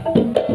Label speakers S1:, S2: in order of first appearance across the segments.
S1: Thank you.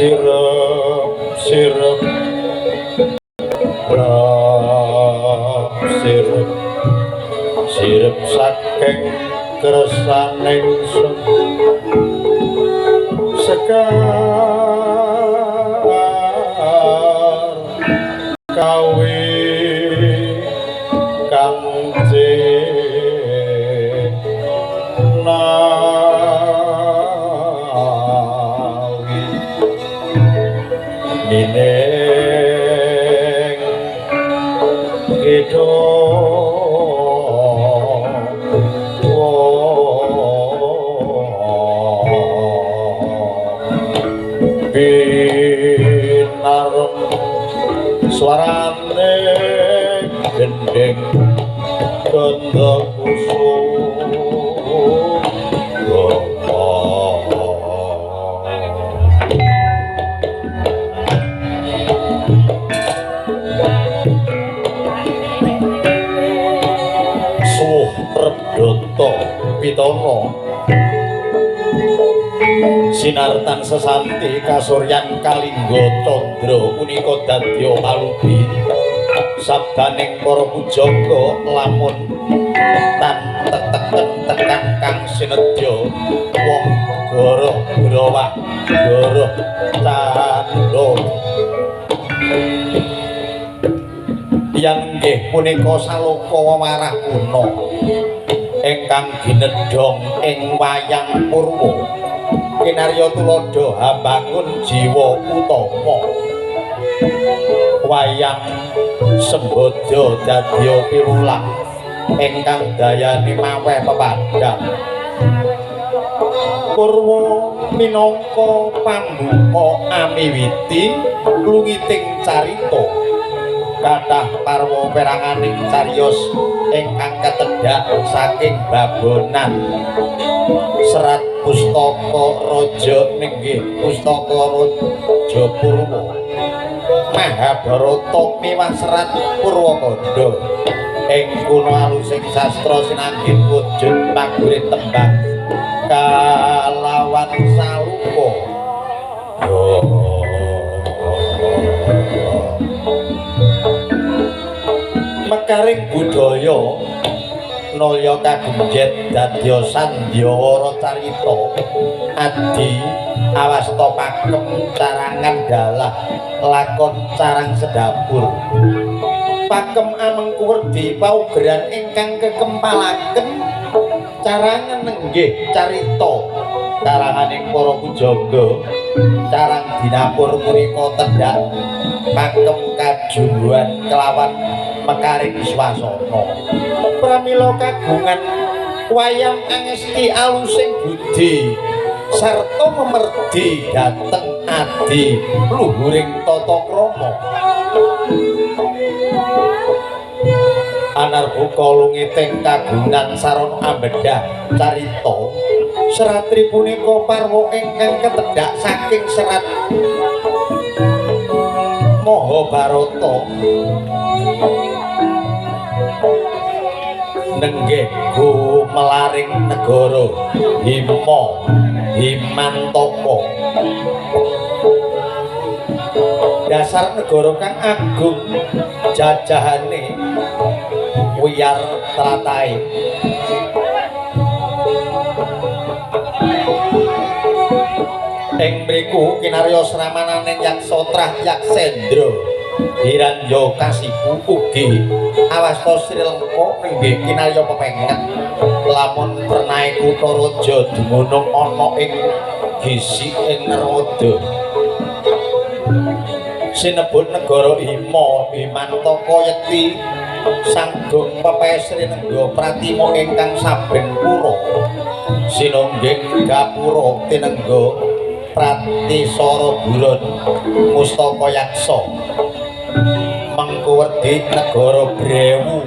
S1: Sirep sirep rap sirep sirep saking kersaning sekar kawi kang nawi nining kidung binarem suarane gendhing gandha kusuma. Suwuh Rebdata Pitana sinartan sesanti kasuryan kalingga candra punika dadya palubi sabdaning para pujangga lamun tan teteken tekan kang sinedya wong goroh grawah goroh candha. Yang nggih punika saloka wewarah kuna ingkang ginedhong ing wayang purwa kinarya tuladha hambangun jiwa utama wayang sembada dadya piwulang ingkang dayane maweh pepadhang. Purwa minangka pambuka amiwiti lungiting carita kathah parwa peranganing cariyos ingkang ketedhak saking babonan serat pustaka raja nenggih pustaka raja Purwa Mahabharata miwah serat Purwakanda ing kuno alusing sastra sinanggit wujud pagurit tembang kalawan salupa. Mekaring budaya nalya kagenjet dadya sandyawara carita adi awasta pakem carangan dalah lakon carang sedapur pakem amengkuwerdi paugeran ingkang kekempalaken carangan nenggih carita karanganing para pujangga carang dinapur punika tendhak pakem kajumbuhan kelawan mekaring swasana. Pramila kagungan wayang angesti alusing budi sarta memerdi dhateng adi luhuring tata krama. Anarbuka lungiting kagunan sarana ambedhah carita seratri punika parwa ingkang ketedhak saking serat Mahabharata nenggih gumelaring negara Hima Himantaka. Dasar negara kang agung jajahane wiyar tlatahé. Ing mriku kinarya sramananing Yaksa Trah Yaksendra Hiranyakasipu ugi awasta Sri Lengka nenggih kinarya pepenget lamun pernahe kutha raja dumunung ana ing gisi ing Narmada sinebut negara Hima Himantaka yekti sanggung pepehe Srinengga Pratima ingkang saben pura sinungging gapura tinengga Pratisara Buron Mustaka Yaksa mengkuwerdi negara Brewu.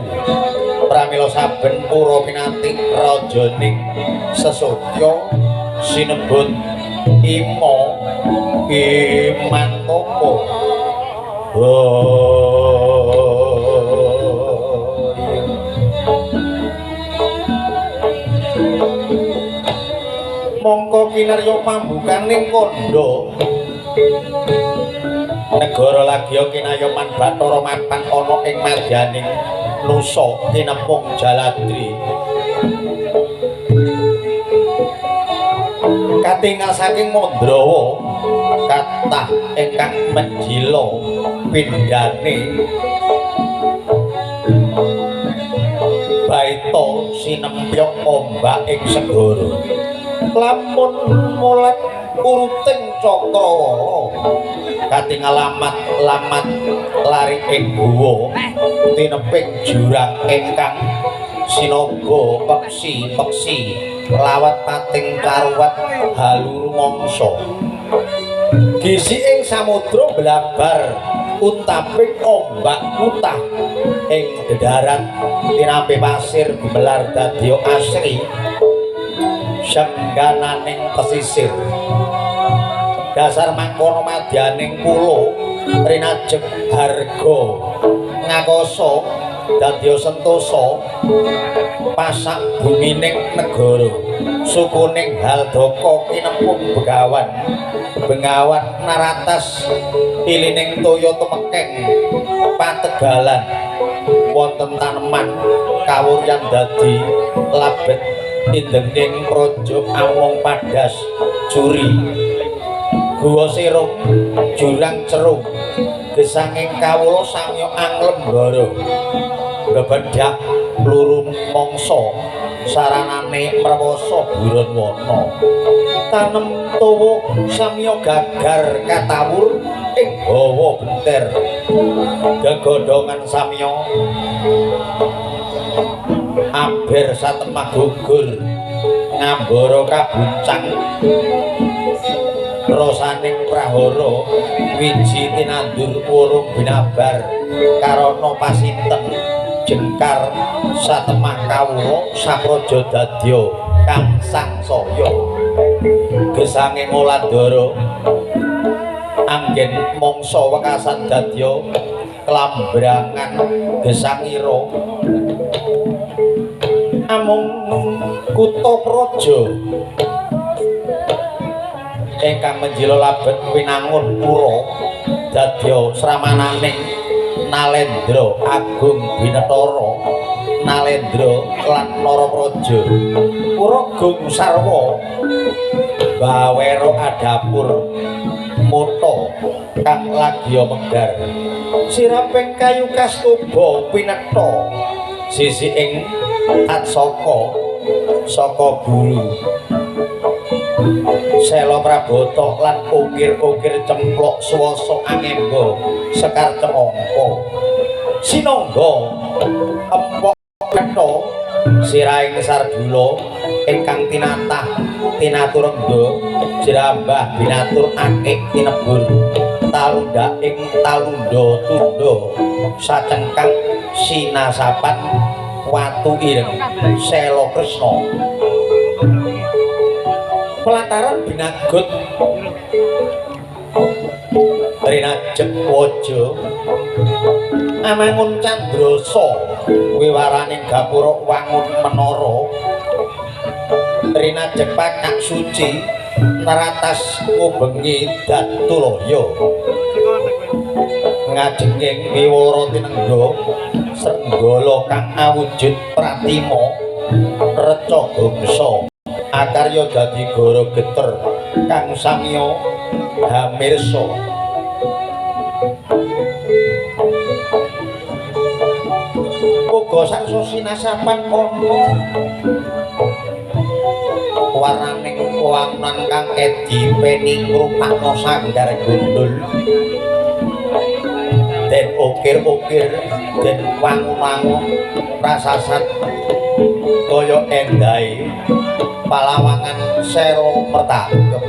S1: Pramila saben pura pinanti rajaning sesotya sinebut Ima Imantaka. Mongko kinarya pambukaning kandha Negara lagya kinayoman Bathara mapan ana ing madyaning nusa kinepung Jaladri. Katingal saking Mandrawa kathah ingkang menjila pindhane baita sinempyok ombak ing segara. Lamun molek uruting cakrawala katingal lamat-lamat lari ing guwa tineping jurang ingkang sinaga peksi-peksi lawat pating caruwat haluru mangsa. Gisi ing samudra blabar untaping ombak mutah ing dedaran tinampi pasir gumelar dadya asri senggananing pesisir. Dasar mangkono madyaning pulo rinajeg harga ngakasa dadya sentosa pasak bumining negara. Sukuning Haldaka kinepung begawan bengawan naratas ilining toya temekeng pategalan wonten taneman kawuryan dadi labet indenging praja amung padas curi. Guwa sirung jurang cerung gesanging kawula samya anglembara bebedhak luru mangsa saranane mrewasa buron wana. Tanem tuwa samya gagar katawur ing hawa benter gegondhongan samya aber satemah gugur ngambara kabuncang rasaning prahara wiji tinandur wurung binabar karana pasinten jengkar satemah kawula sapraja dadya kang sangsaya. Gesange Mulandara anggen mangsa wekasan dadya klambrangan gesangira amung kutha praja ingkang menjila labet winangun pura dadya sramananing Nalendra Agung Binetara Nalendra lan Narapraja. Pura Gung Sarwa bawero adapur mata kang lagya megar siraping kayu kastuba pinetha sisi ing tatsaka saka guru Sela Prabata lan ukir-ukir cemplok swasa angemba sekar cemangka sinangga empok petha sirahing sardula ingkang tinatah tinaturengga jrambah binatur akik tinebur talunda ing talunda tunda sacengkang sinasapan watu ireng Sela Kresna. Pelataran binagut rinajeg waja amangun candrasa wiwaraning gapura wangun menara rinajeg pakak suci neratas ngubengi datulaya ngajenging wiwara tinengga srenggala kang awujud pratima reca gongsa akarya dadi goro geter kang samya hamirsa. Uga saksa sinasapan ana warnaning wangunan kang edi peni ngrupakna sanggar gundul den ukir-ukir den wangun-wangun prasasat kaya endahe palawangan sero mertakep.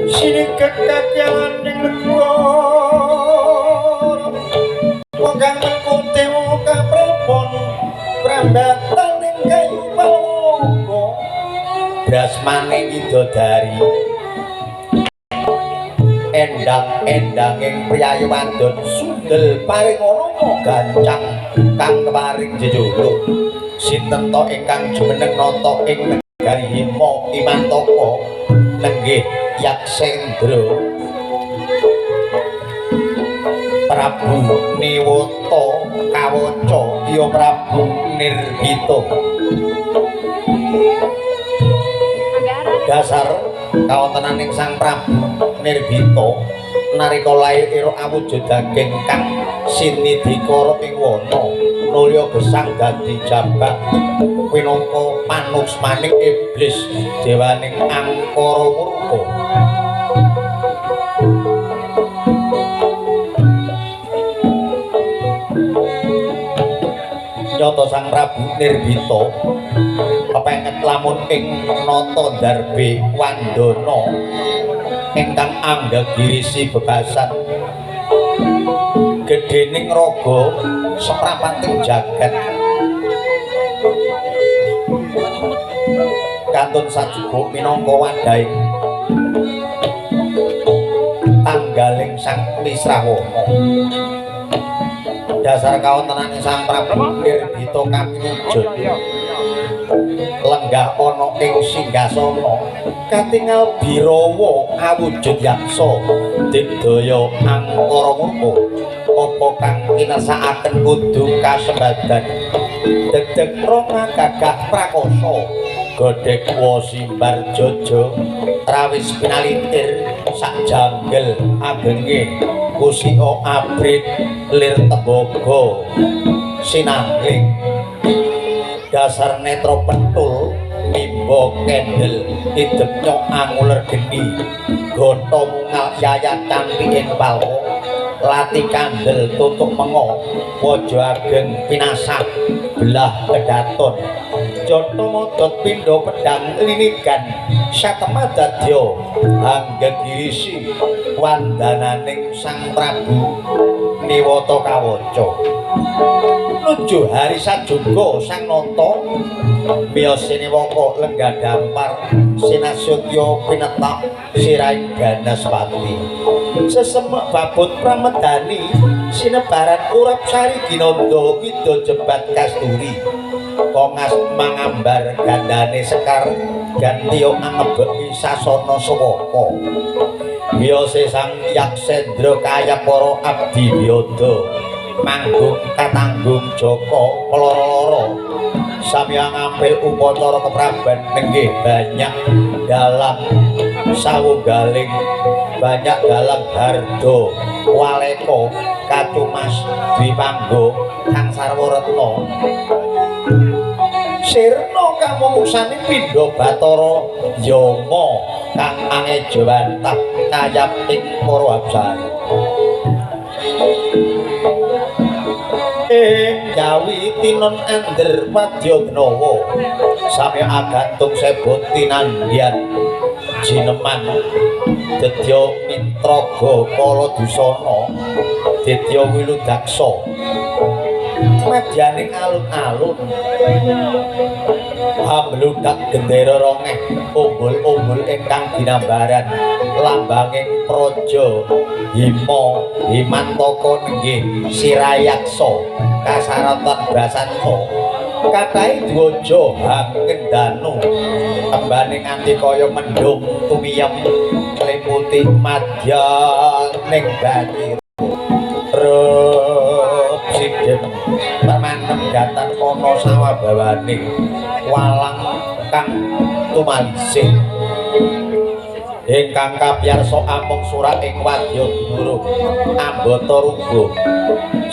S1: Sini kekakyaning negara wong kang mengko dewa kaprabon prambataning kayu palawaka brasmane widodari Endang-endanging priyayi wadon sundel paring ana gancang kang keparing jejuluk. Sinten to ingkang jumeneng nata ing negari Hima Imantaka nenggih Yaksendra Prabu Niwata Kawaca ya Prabu Nirbita. Dasar kawontenaning Sang Prabu Nirbita nalika lair ira awujud daging kang sinidikara ing wana nulya gesang dadi jabak minangka panuksmaning iblis dewaning angkara murka. Nyata Sang Prabu Nirbita kepenget lamun ing nata darbe wandana ingkang anggegirisi bebasan gedhening raga seprapating jagat kantun sajuga minangka wadhahing tanggaling Sang Misrawana. Dasar kawontenane Sang Prabu Nirbita kapiwujud lenggah ana ing singgasana katingal birawa awujud yaksa digdaya angkara murka apa kang kinesakaken kudu kasembadan dedeg rama gagah prakasa godhek wasimbar jaja rawis pinalitir sak janggel agenge kusika abrit lir tembaga sinangling. Dasar netra pentul nimba kendel idep nyok anguler geni gotha mungal yayat cantiking palwa lati kandel tutuk mengo waja ageng pinasah belah kedaton jata modot pindha pedang linigan satemadadya anggegirisi wandananing Sang Prabu Niwata Kawaca. Nuju hari sajuga Sang Nata miyos siniwaka lenggah dampar sinasyutya pinetak sirahing Ganaspati sesemek babut pramedani sinebaran urap sari ginanda wida jebat kasturi kongas mangambar gandane sekar gantiya angebeki sasana sewaka miyose Sang Yaksendra kaya para abdi wiyada manggung katanggung jaka peloro-loro samya ngampil upacara kepraben nenggih banyak dalam sawunggaling banyak dalam hardo waleka kacumas dwipangga kang sarwa retna sirna kamumuksane pindha Bathara Yama kang angejawantah kayap ing para absari. Ing Jawi tinon ander padya dnawa samya agantung sebut tinandyan jineman dedya mintraga kala dusana dedya wiludaksa madyaning alun-alun hambludak gendera rongeh umbul-umbul ingkang dinambaran lambanging praja Hima Himantaka nenggih Sirayaksa kasaratan Basanta kathahé dwaja hangendanu tembane nganti kaya mendung tumiyem kliputi madyaning banjir rep sidem permanem datan ana sawabawaning walang kang tumalisih ingkang kapiyarsa amung surat ing wadya gunung ambata rubuh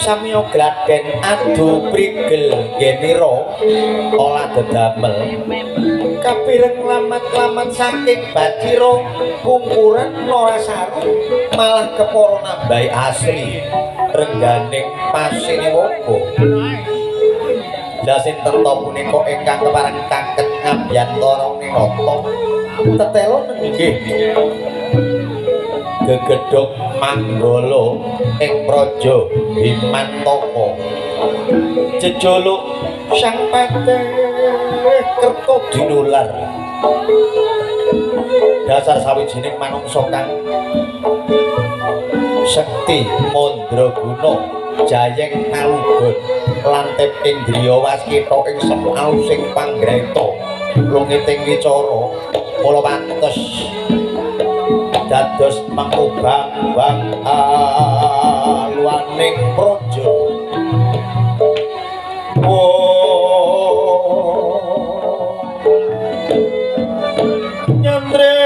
S1: samya gladen adu prigel genira olah dedamel kapireng lamat-lamat saking bacira kungkuran Norasaru malah kepara nambahi asri rengganing pasiniwaka. Lah sinten ta punika ingkang kepareng kaket ngabiyantara ninata tetela nenggih gegedhog manggala ing praja Himantaka jejuluk Sang Patih Kerta Dinular dasar sawijining manungsa kang Sekti mandraguna jayeng alugon lantip indriya waskita ing semu alusing panggraita lungiting wicara mula pantes dados mangubang aluaning praja. Nyandre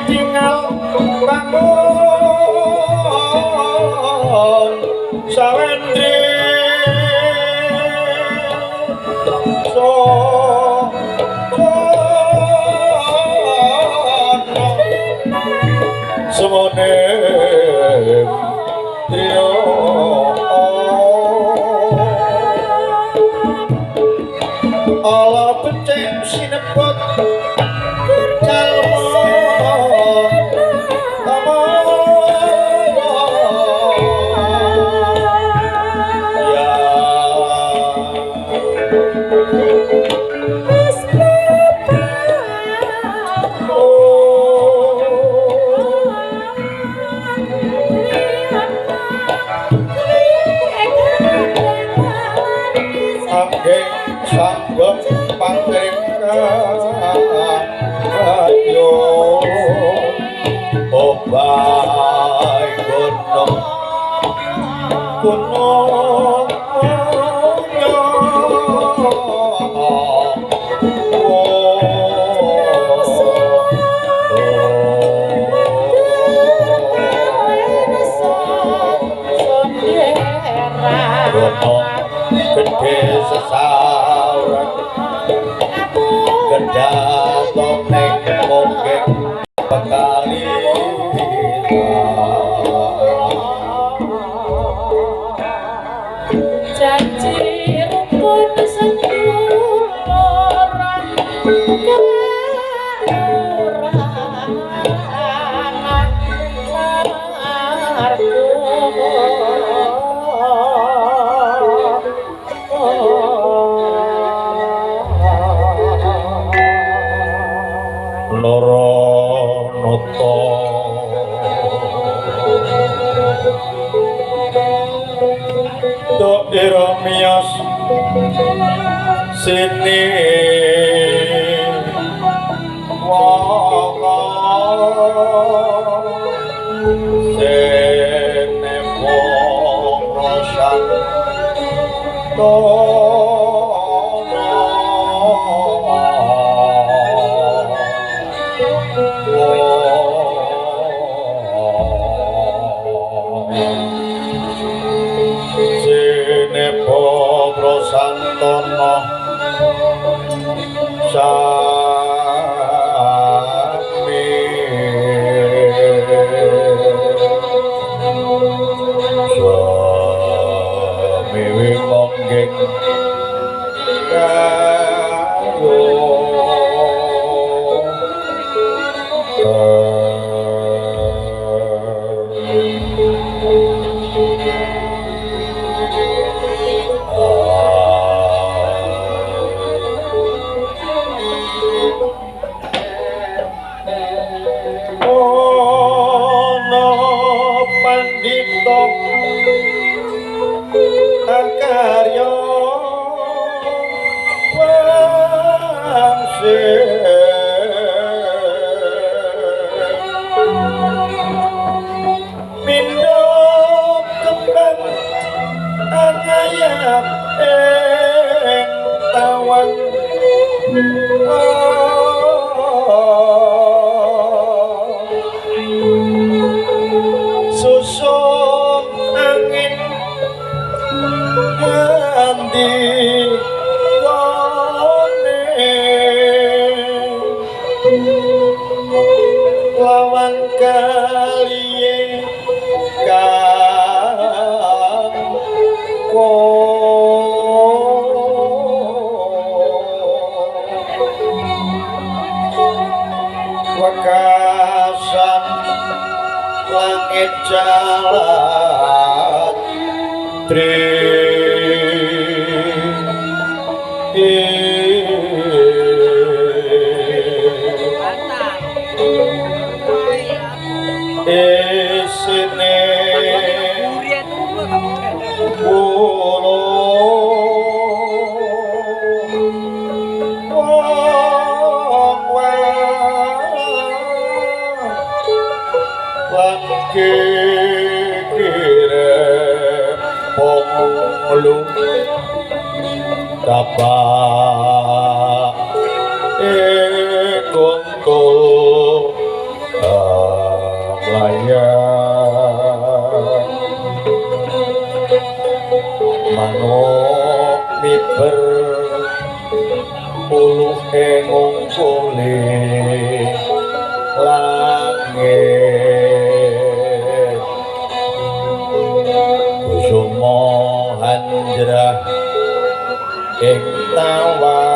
S1: tinggal bangun sawendri so semone trio ala becik sinebut jalma tama ya sanggup pangring ayo obai gunung gunung gede sesauran kedaton ning mungkin bekali
S2: janji rukun seduluran
S1: loro nata ira miyos sini waka sene wong rosan Santana sami sami wimonggeng karo akarya wangse mindho kembang angayap ing tawang susuk angin nganti kone lawan kaliye kang wekasan langit jalan tri Isine kula wong lan kikire panglu tapak kontol layang manuk miber uluke ngungkuli langit kusuma hanjrah ing tawa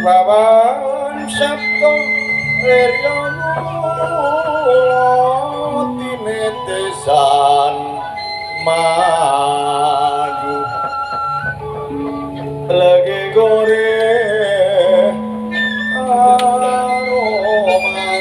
S1: wawan sabto rirya tinetesan maju lagi gore aromane.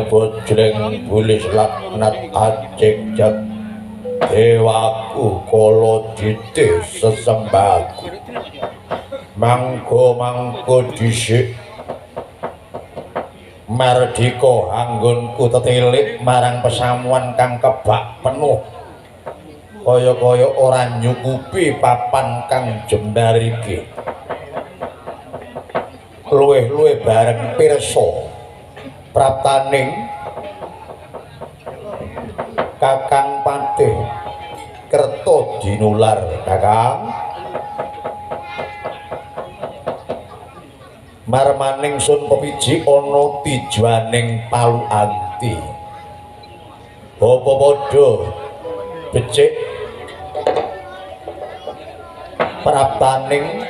S1: Bojleng bulis laknat acik jag dewaku kala dite sesembahku mangko-mangko dhisik mardika anggonku tetilik marang pesamuan kang kebak penuh kaya-kaya ora nyukupi papan kang jembar iki luwih-luwih bareng pirsa praptaning Kakang Patih Kerto Dinular. Kakang marmaning sun pepiji ana tijuaning Palu Anti apa padha becik praptaning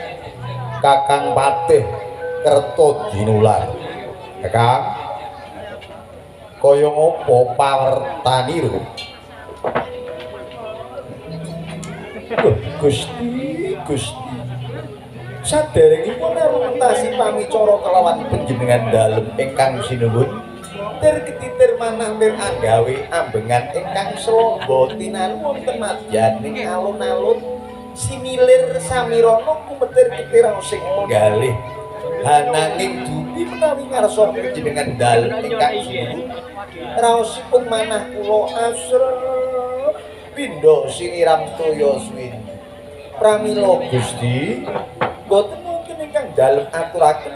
S1: Kakang Patih Kerto Dinular. Kakang kaya ngopo pawertaniru? Gusti, Gusti, saderengipun argumentasi pamicara kelawan panjenengan dalem ingkang sinuwun tir ketitir manah mir anggawe ambengan ingkang slomba tinanu wonten madyaning alun-alun similir samirana kumetir ketir sing menggalih hananging dupi menawi ngarsa panjenengan dalem ingkang sinuwun raosipun manah kula asrep pindha siniram toya suwindi. Pramila Gusti, boten wonten ingkang dalem aturaken